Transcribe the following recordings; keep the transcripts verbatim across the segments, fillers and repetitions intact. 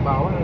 Bawal.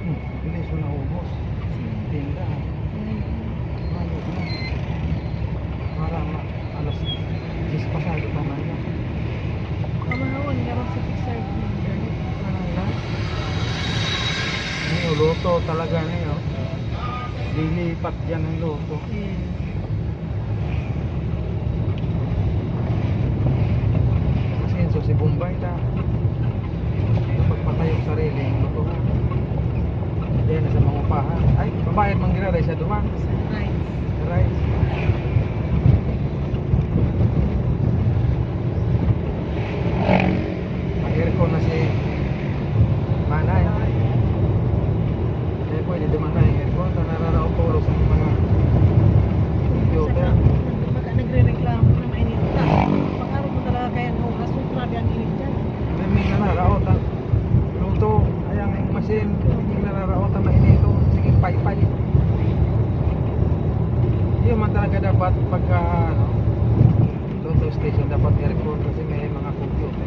Hmm, bilis mo naubos. Tinda. Mm. Ayos na. Para ma-, alas diyes pasado pa man yan. Pamahawon, meron sa Pixar. Ano na? Ano, luto talaga na yun. Lilipat dyan ang luto. Mm. Asenso si Bombay ta. Yung pagpatayo sa railing, luto na. Diyan na sa mga upahan. Ay, babayad man gira dahil sa duman. Sa rice. Rice. May aircon na si Manay. Kaya pwede duman na yung aircon. Ito nararaot tulos ang mga computer. Saka, saka nagre-reklamo na mainit pa. Pangarap mo talaga kaya ang oras mo, grabe ang init dyan. May, may nanaraot ang luto. Ay, ang machine, may nanaraot ang mainit. Sige, paypay. Yun man talaga dapat pagka, ano, Toto Station, dapat aircon kasi may mga computer.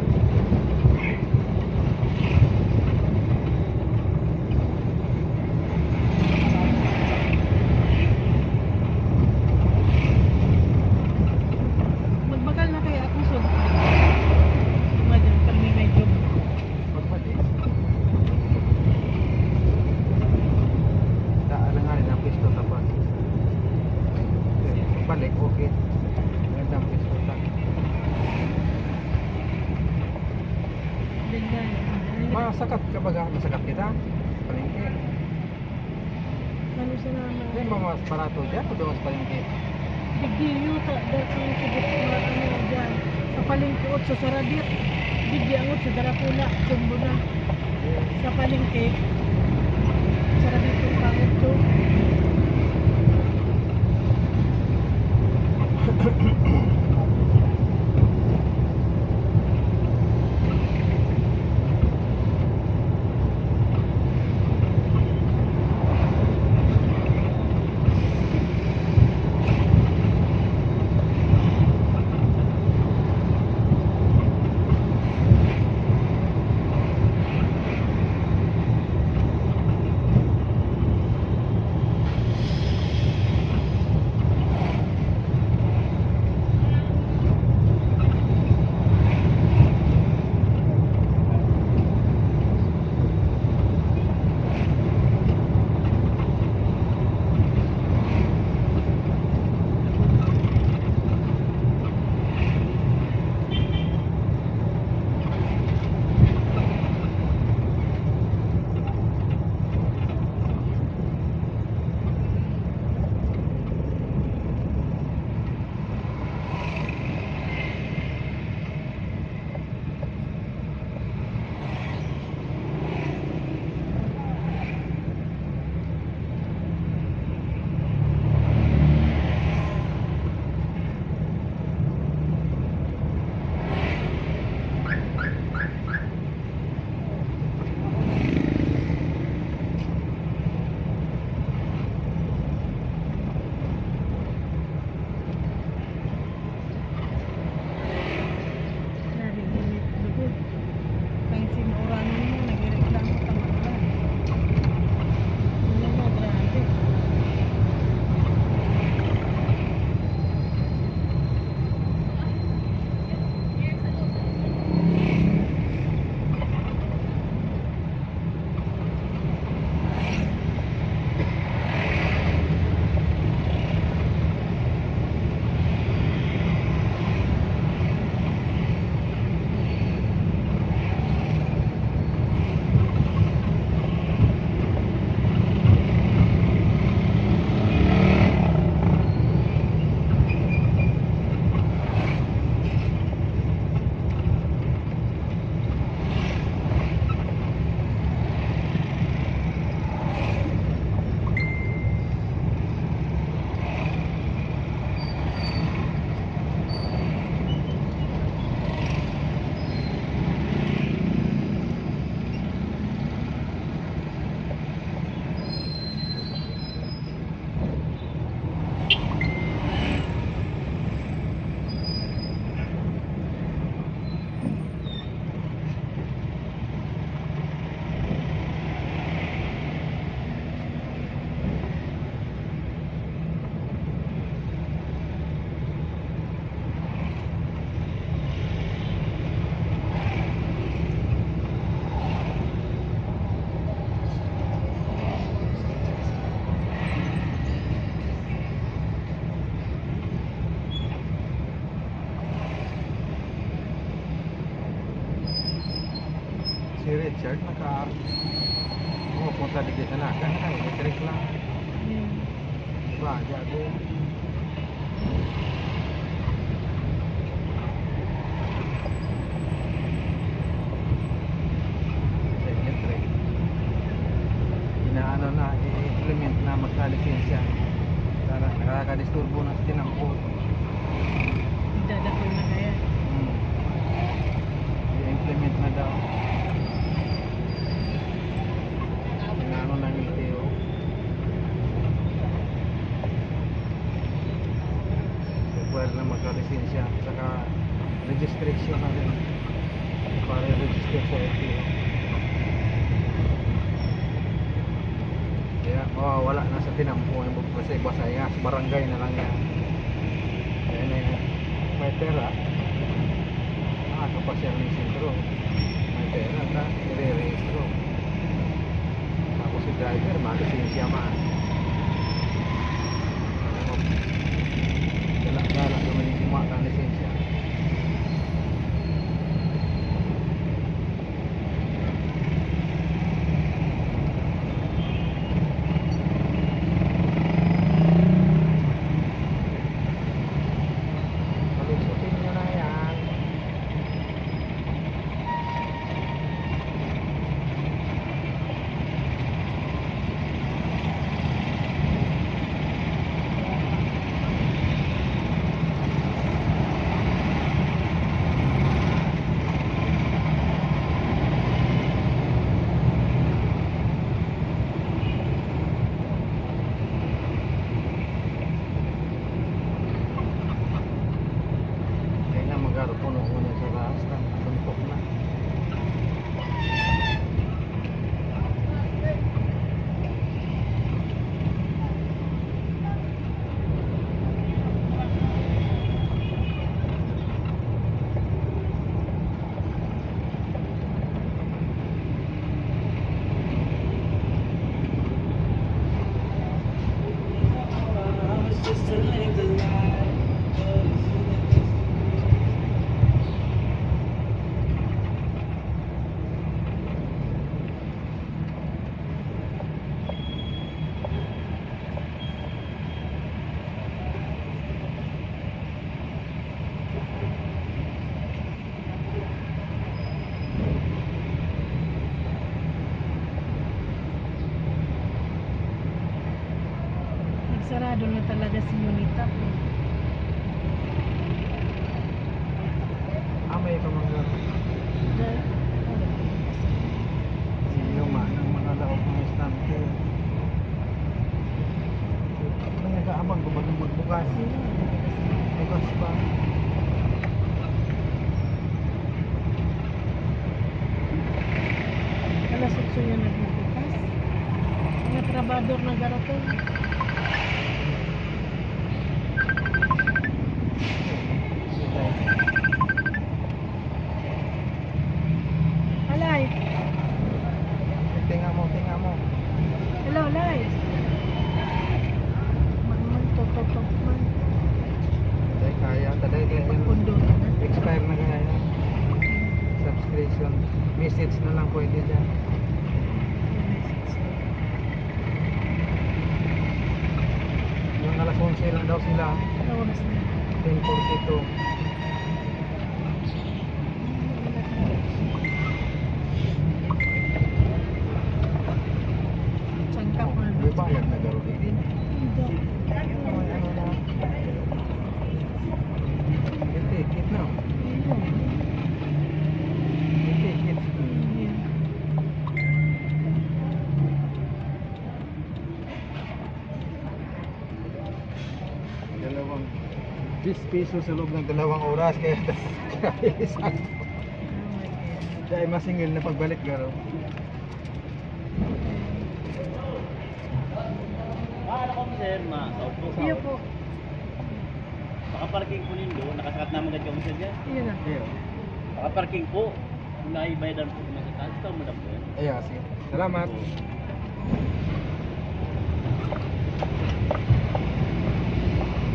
Baga, nasakat kita. Palengke. Ano sa naman? Di ba mas barato dyan o doon sa palengke? Bigyo ta, dahil sa mga kibot na ano dyan. Sa palengke, otso sa Radit. Bigyo ang otso, dara pula, jumbo na. Sa palengke, sa Radit yung pangit to. Naririnig lugod. Ang sinuuranon mo, nagreklamo, tama ba? Ano mo, grabe. Si Richard naka-, pumupunta digdi sa Naga, naka-electric lang. Hmm. Diba, diyan ako. Siyempre, inaano na, i-implement na magkalisensya. Para nakakadisturbo na sa tinampo. Dadakol na kaya? Hmm. I-implement na daw. Inaano ng L T O. Require na magka-lisensya, saka registration na rin. Para register sa L T O. Kaya mawawala na sa tinampo, yung magbasay-basay nga, sa barangay na lang yan. Kaya na yan. May pera. Ah, kapasyal ng sentro. May pera, ta, nire-rehistro. Tapos si driver, malisensya man. Dala-dala naman yung kumuha ng lisensya. Nagsarado na talaga si Unitap, eh. Ah, may pamangga. Dahil, oh, Sige, yung ma-, ng mga laog, mga estante. May nag-aabang kung ba't magbukas. Bukas pa. Alas otso yan nagbubukas. Mga trabador na garating. Alay. Tinga mo, tinga mo. Hello, Lai. Man, man, tututok man. Taday kaya, taday kaya yun. Pundo na na. Expire na kaya yun. Subscription. Message na lang pwede dyan. Yung alas onse lang daw sila. Ano oras na? Ten forty-two. Saan ka pa? May bayad na garo din. Hindi. Ano na? May ticket na. May ticket. Dalawang diyes pesos sa loob ng dalawang oras, kaya grabe, isang dahil masingil na pagbalik, garo. Ah, ano ko, sir? Ma, saupo. Iyo po. Nakaparking po nindo, nakasakat naman agad kamo, sir, dyan? Iyo na. Iyo. Nakaparking po. Kung naibayadan po naman sa taas, ikaw mo na po yan. Ayan, sige. Salamat. Opo.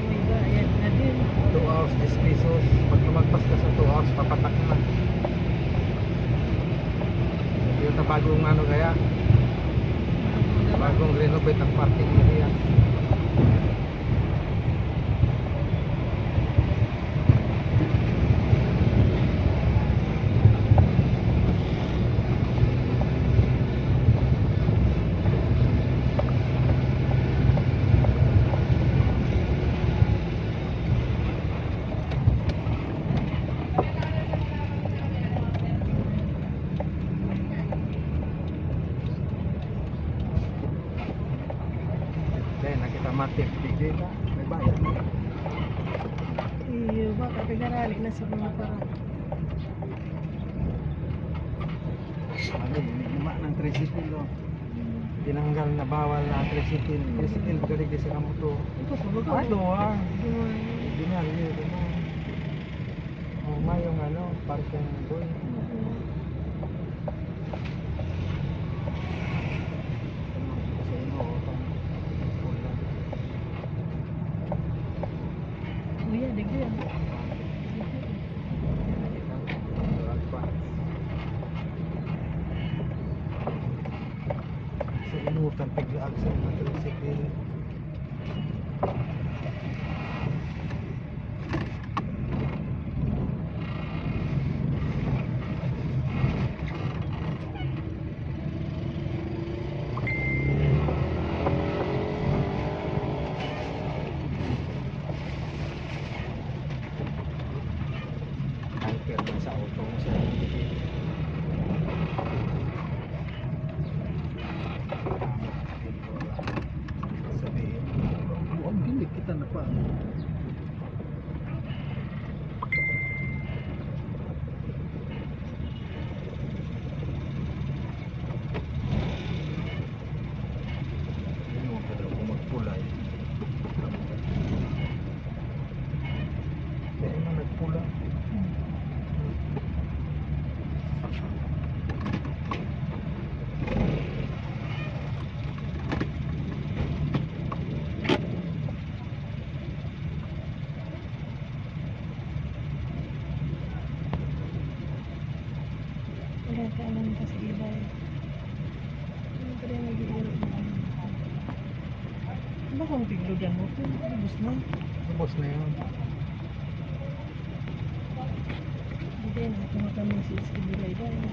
May bayad na din. Two hours, diyes pesos. Pag lumagpas ka sa two hours, papatak na. Yung na bagong ano kaya? Bagong renovate ang parking area. Dahil nakita matik, di kita, may bayad. Iyo, baka pinarali na sa mga para. Ano, yung lima ng tricycle, oh. Tinanggal na bawal na tricycle. Tricycle, galing din sa kamotor. Ito, sunog ako. Ito, ah. Ito, ah. Original, yun, ito na. Oh, mayong ano, parking boy. Kuya, digdi yan. Sa inutan, piglaag sa mga tricycle. Anchor lang sa auto mo, sir. Sabihin, "Ang dinig kita na pa." Yun yung pala kung magpulay. Kaya na nagpula. Baka ang tiglugan mo ito, ubos na. Ubos na yun. Hindi, hindi ko makamessage ko, Biray, Biray.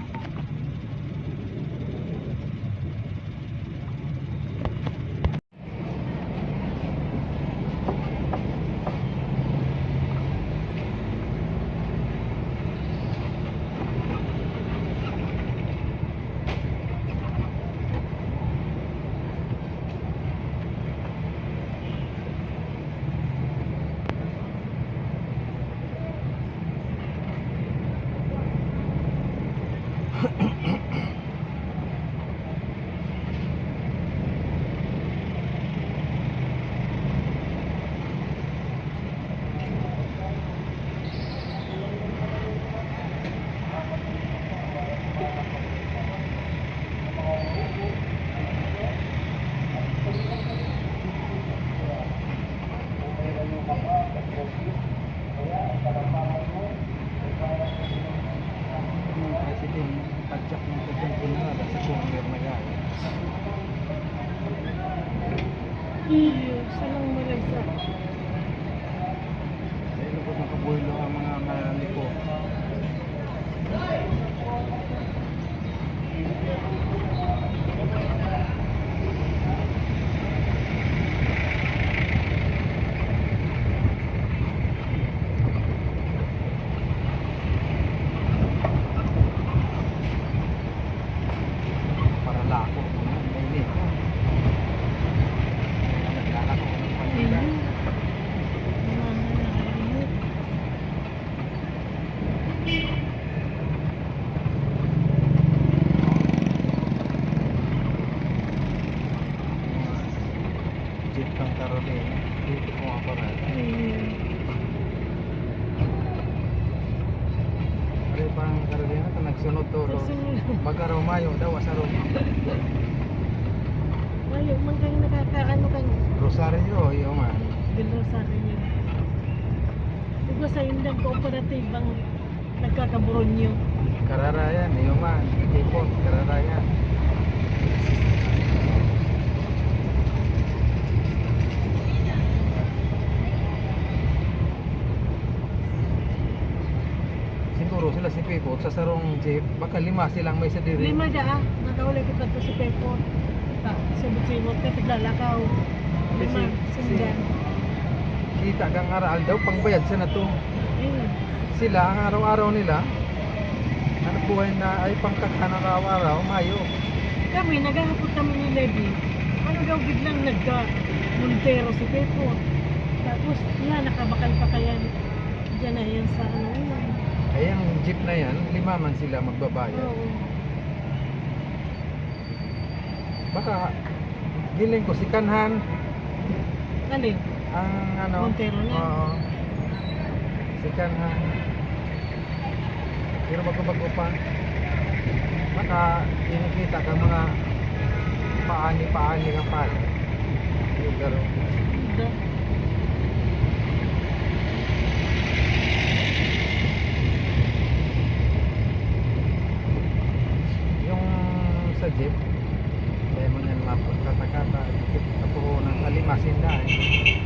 Yung president, padyak ng padyak ko na sa corner na yan. Iyo, salang maragsa. Dahil lubos na kabuhilo ang mga mananiko. Para lako, mainit. Naglalako ng paninda. Ayun. Mga ano, mainit. Jeep kang Carolina. Dito ko nga pa rin. Ayun. Pare, pang Carolina, ito nagsunod to, to. Nagsunod. Magkaraw mayo daw, asaro. Mayo, man kayo nakakaano kan Rosario, yung nga. Del Rosario. Diba sa indang kooperatibang nagkakaburonyo? Kararayan, iyo man, tipon, kararayan. Siguro sila si Pipo sa sarong jeep, baka lima silang may sadiri. Lima daa, nakauli ko kadto si Pipo. Ta, sibot-sibot ka, tiglalakaw. Lima, si, singgan. Kita kang aral daw, pangbayad sa nato. Ayun. Sila, ang araw-araw nila, ano buhay na ay pangkakan araw-araw, mayo. Kami, naghahapot kami ni Levi. Ano daw, biglang nagka-Montero si Pepo. Tapos, yan, nakabakal pa kaya diyan na yan sa ano, yun. Ay, ang jeep na yan, lima man sila magbabayad. Oo. Baka, giling ko, si Kanhan. Alin? Ang ano? Montero na. Oo. Si Kanhan. Pero bago-bago pa. Baka, kinikita ka mga paani-paani ng pala. Yung garo. Ganda. Yung sa jeep, kaya mo niyan mapagkatakata, sa puhunan, sa lima, sinda, eh.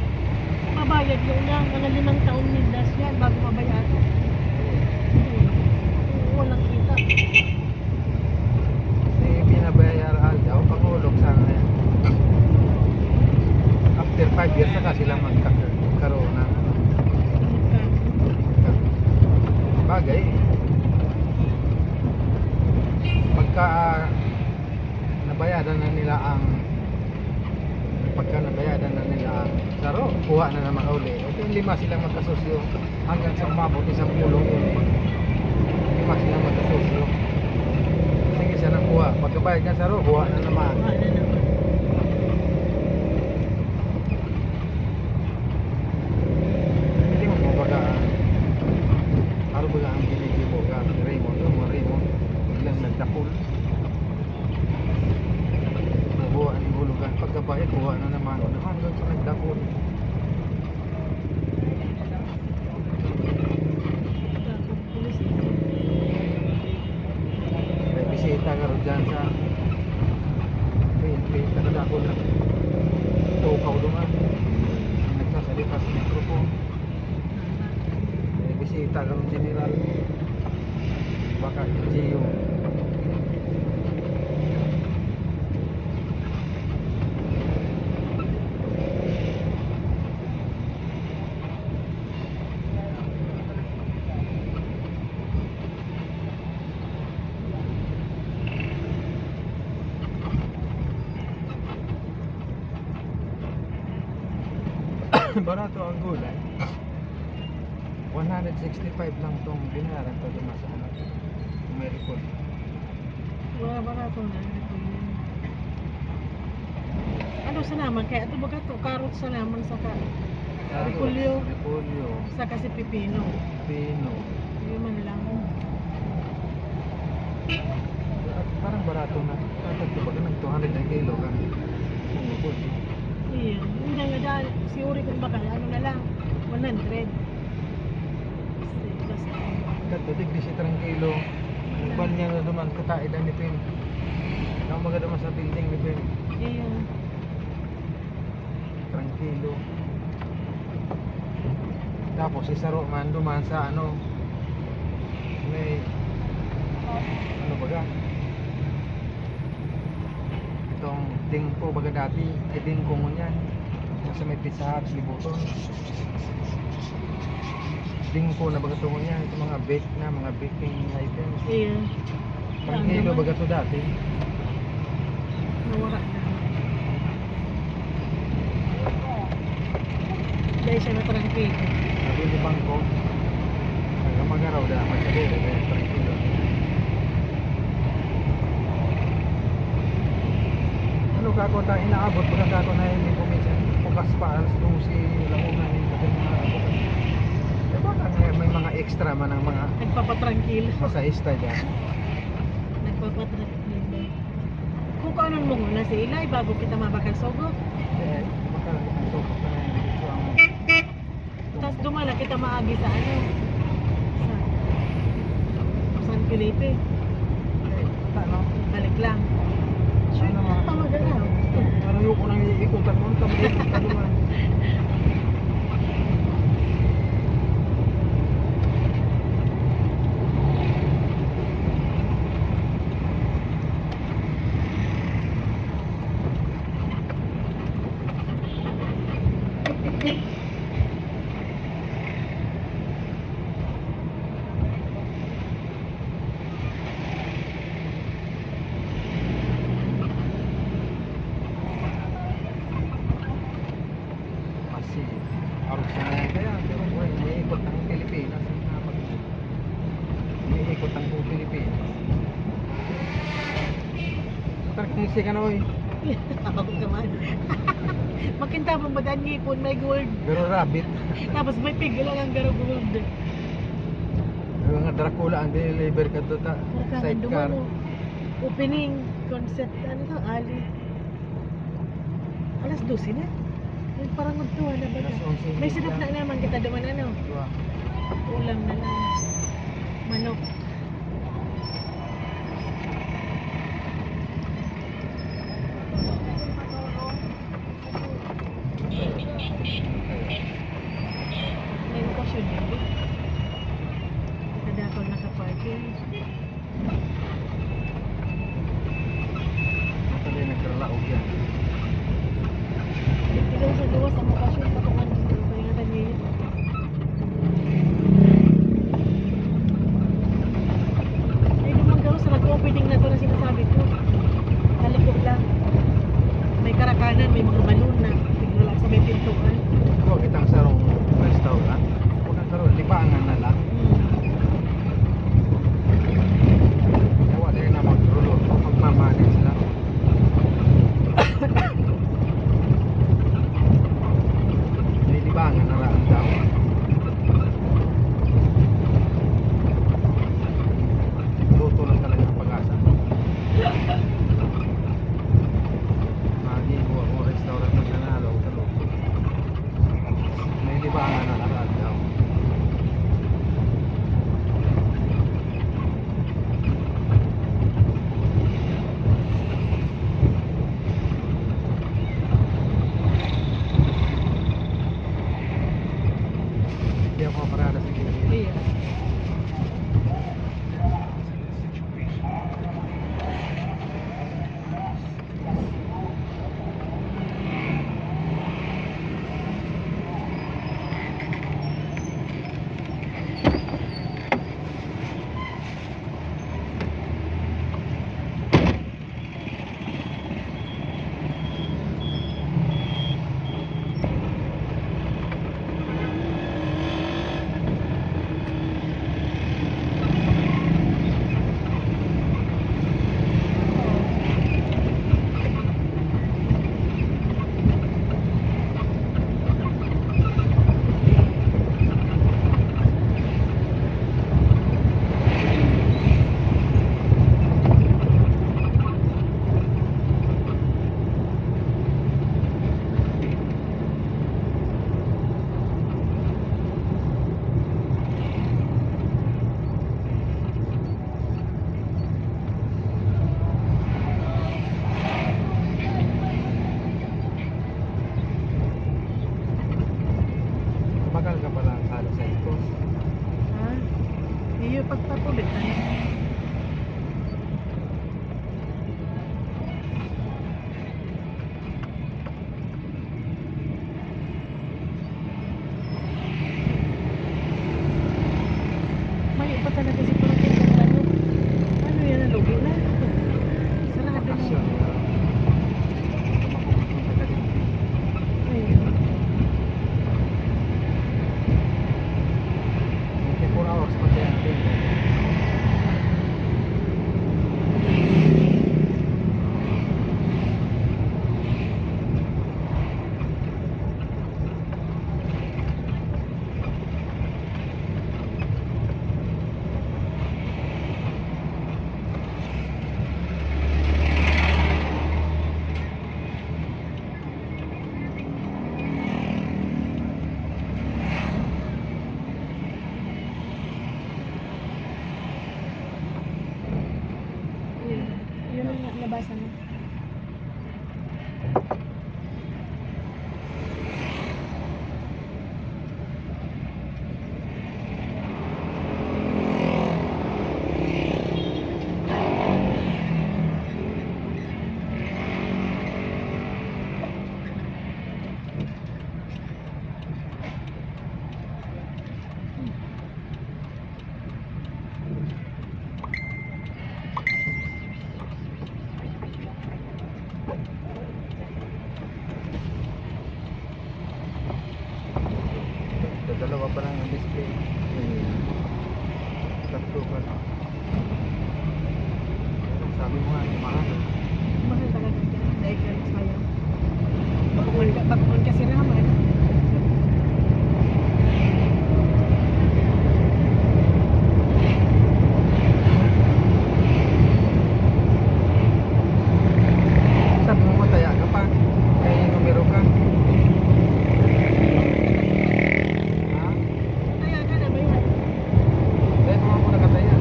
Mabayad yun lang, mga limang taon nindas yan bago mabayad. Oo, walang kita. Kasi binabayar aldaw, pangulog sa ngayon. After five years, saka sila magkakaroon ng ano. Bagay. Pagka, ah, nabayadan na nila ang, pagka nabayadan na nila ang saro, kuha na naman uli. Ito yung lima silang magkasosyo hanggang sa umabot isang pulong yun. Lima silang magkasosyo. Sige siya nang kuha. Pagkabayad niya saro, kuha na naman. Kuha na naman. Hindi mo kumbaga, ah, araw ba ang ginigimo ka, Raymond, no? Mga Raymond, biglang nagdakol. Nabuha ang hulugan. Pagkabayad, buha na naman. Ano naman, hanggang sa nagdakol. May bisita ka rin dyan sa P N P. General, baka L G U. Barato ang gulay. One hundred sixty-five lang tong binayaran ko dun sa ano, kung may repolyo. Wala ba na itong ano, repolyo? Ano sa naman? Kaya ito baga ito, carrots sa naman, saka repolyo. Repolyo. Saka si pipino. Pipino. Yun man lang. Parang barato na. Dapat ito baga nag two hundred ang kilo kan. Kung repolyo. Iya. Hindi nga dahil, si Uri kung bakal, ano na lang, one hundred. Kasi, basta. Kadto, digdi siya trangkilo. Ang ban niya na duman, kataid ang nipin. Ang mga duman sa building nipin. Iya. Trangkilo. Tapos, isaro man duman sa ano, may, ano baga? Itong dingko baga dati, ay dingko ngunyan. Sa may Pizza Hut, Libuton. Dingko na baga ito ngunyan. Itong mga bake na, mga baking items. Iya. Trangkilo baga ito dati. Nawara na. Dahil siya na trangkilo. Sabi ni Bangko, "Taga Magaraw, dapat sa dere, kaya trangkilo." Ano ka ako, ta, inaabot ko na ka ako na hindi ko minsan bukas pa, alas dose, la una, hindi pa din mga bukas. Eh, baka may, may mga extra man ang mga Nagpapatrangkilo. Masahista dyan. Nagpapatrangkilo. Kung ano mo muna si Ilay, bago kita mabakal sogo. Eh, baka lang ang sogo na yun. So, ang Tas duman na kita maagi sa ano, sa San Felipe. Eh, ano? Balik lang. Sure, Ano nga? Tawag na. Pero ayoko nang iikutan mo, ang tabi ko, ano man. Kasi, arog sa mga kaya, pero buhay, may ikot ang Pilipinas. May ikot ang buong Pilipinas. Matarkisi ka na, oy. Abot naman. Makintabang ba daan ngipon, may gold? Pero rabbit. Tapos may pig lang ang garo gold. Yung mga Dracula ang deliver ka to ta. Sidecar. Duman, oh. Opening, concept, ano to, ali. Alas dose na. Yung parang magtuwa na ba na? Alas onse na. May sidap na naman kita duman, ano? Diba? Ulam na lang. Manok. May okasyon yan, di? Kadakol nakaparking. Mata na yung nagkaralaog yan. Ikaw sa luwas ang okasyon, patungan dito. Kaya kami yun. Ay, lumang garo sa nag-opening na to na sinasabi ko. Sa likod lang. May karakanan, may mga balon na. Tigwala sa may pintuan. Kuha kitang sarong restaurant. Huwag kang karoon, libangan na lang. Hmm. Yawa tayo na magrulo, magmamanage lang. Nilibangan na lang daw. Luto lang talaga ang pag-asa. Magibo ako restaurant na nanalo sa luto. May libangan na lang daw. Bakal ka pala ang salo sa ikos. Ha? Iyo, pagpatuloy tayo. Mayo pa talaga si Purok yung ano. Ano yan, nalugi na. Sarado na. Ayun. Twenty-four hours pa kaya ang Yun, yun ang nabasa mo. Dalawa pa lang ang display. Tatlo pa lang. Sabi mo nga, mahal. Mahal talaga siya. Dahil ka sayang. Pag-on ka, pag-on ka sila, mahal. Sabi mo, mataya ka pa. May numero ka. Ha? Kaya ka na ba yan? Dahil mga po nakataya.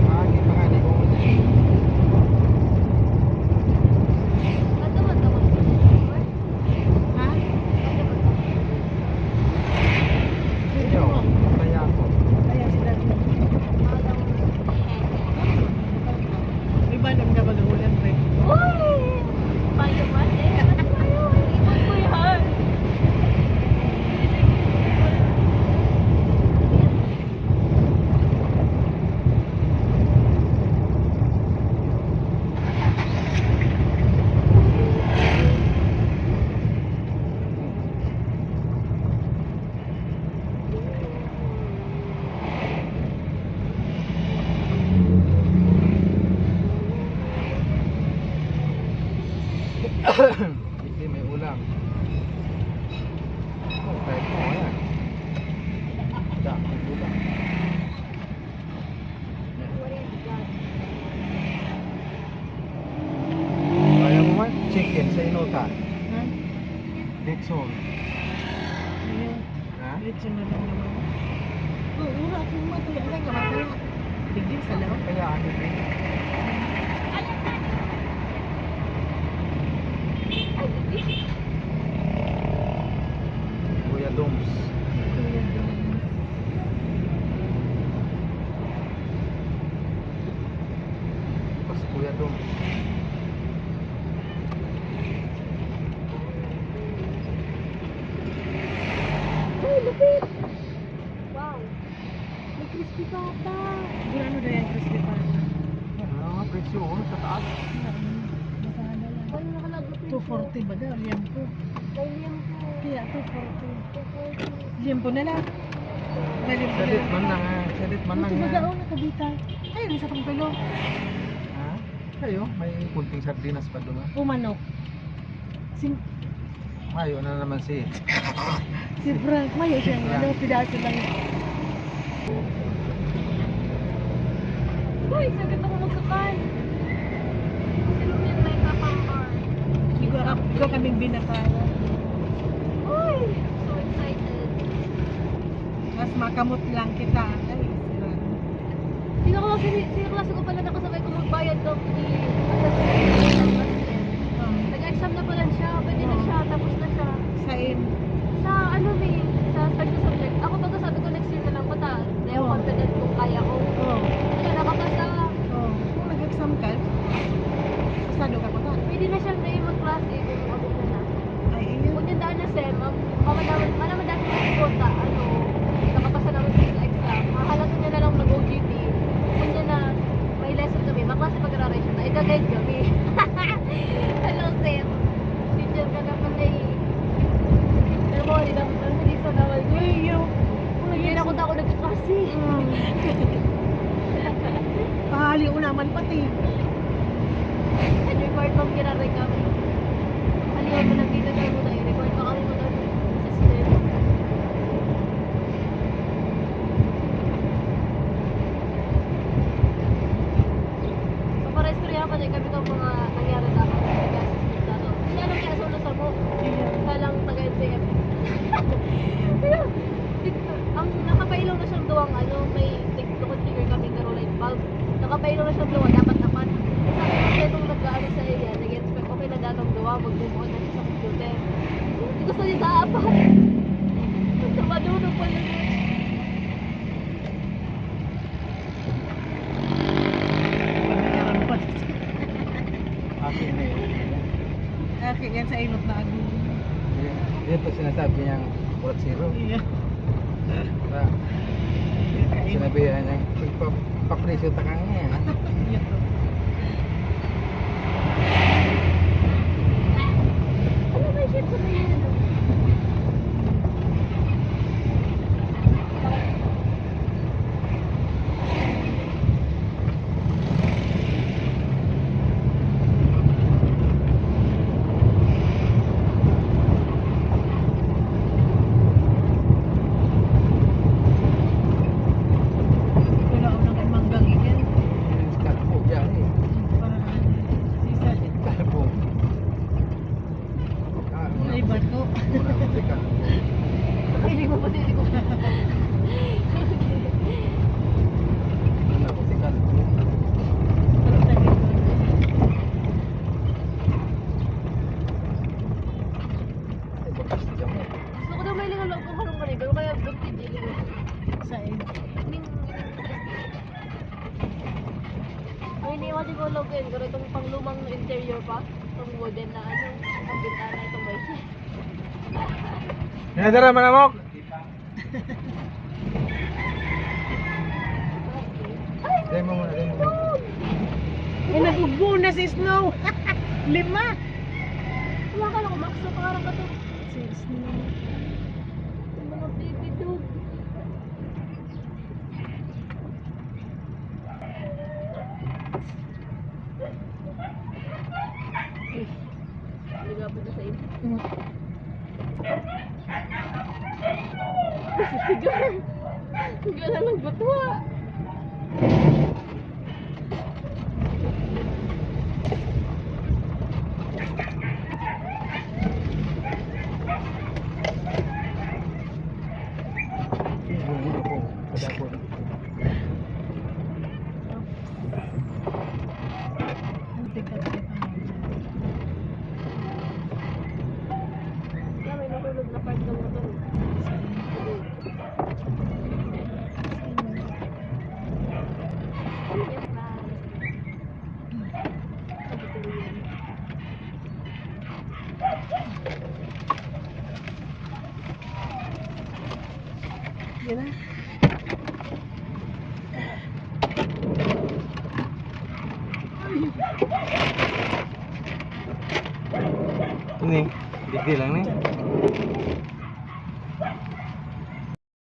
Maagi pa nga, di ko ulit. Ba't naman ako? Ha? Ba't naman ako? Iyo, kaya ako. Kaya sila. Maaga mo. May balon ka baga ulan, pre. Uy! Bayo pa, eh. Ano ba yun? Ipon ko yan. Hindi, may ulam. Oh, kahit mo, ayan. Dami ulam. Kaya mo man, chicken sa inota. Ha? Dixon. Ayun. Ha? Dixon na lang naman. Oo, wala akong matuya. Wala ka matuya. Digdig sa laro. Kaya, ano, Kuya Doms. Kuya Doms. Pas Kuya Doms. Ay, lupit! Wow! May crispy pata! Sigurado na yan, crispy pata. Yan, ano nga presyo, oh, sa taas. Yan, masala lang. Ano nakalagay? Two forty ba daw? Liempo. Kay Liempo. Kaya two forty. Two forty. Liempo na lang. Kay Liempo na lang. Salit man lang, ah. Salit man lang, ah. Ito ba daw nakabita? Ayun, isa pang pilo. Ha? Kayo, may kunting sardinas pa doon, ah. O manok. Sim- Mayo na naman si si Frank, mayo siya. Ano, pidaso lang. Uy, sagot ako magkakan. Sino yung may kapambar? Ikaw, ikaw kaming binakalan. Uy, so excited. Mas makamot lang kita. Ay, sira. Sino ko, sino, sino klase ko pala nakasabay ko magbayad daw ni Assassin? Oh. Nag-exam na pala siya, pwede na siya, tapos na siya. Sain? Sa ano, may, sa Tag Pati. Record bang kinaray kami? Aliwan mo lang dito sa muna, i-record pa kami mag-ano sa sila. Paparestoryahan pa din kami itong mga nangyari sa akin. Nag-assist dito. Siya lang kaya solo sa mo. Siya lang taga-N C F. Pero, ang nakapailaw na siyang duwang ano, may tig-, tukod figure kami, pero light bulb. Nakapailaw na siyang duwang, dapat apat. Sabi ko sa itong nag-aano sa iya, nag-inspect, okay na datong duwa, magbubuo na siya sa computer. Hindi ko sa nila apat. Sa madunong pala yun. Panayaran pa. Akin na yun. Okay, yan sa inot na agong. Yan, yan pa sinasabi niyang four zero. Iya. Sa sinabihan niya, "Pagpa-, papresyo ta ka nga." Ano ba yung shit sa mga Wala ko nang manggang iyan. Kalbo yan eh. Para ano, isa. Kalbo. Ah, una Ay, ko bato. Una ko si Kalbo. Hindi mo pati ko. Una ko si Kalbo. Ay, bakas dyan. Gusto ko daw may lingaw ko karong kanina, pero kaya good to jelly. Sa inyo. Ning, ang iniwan ko log yun, pero itong panglumang interior pa, itong wooden na ano, ang bintana itong may Nadara manamok. Demo muna, demo muna. Ay, nag-ugbo na si Snow. Lima. Wala ka lang, Max, so parang ka to. Si Snow. Yung mga baby dog. Ligapit na sa inyo. Mm. Sigar. Sigar na ng butwa. Kaya may nahulog na part ng motor. Ano yan, pa? Yan na. Ini, digdi lang ni.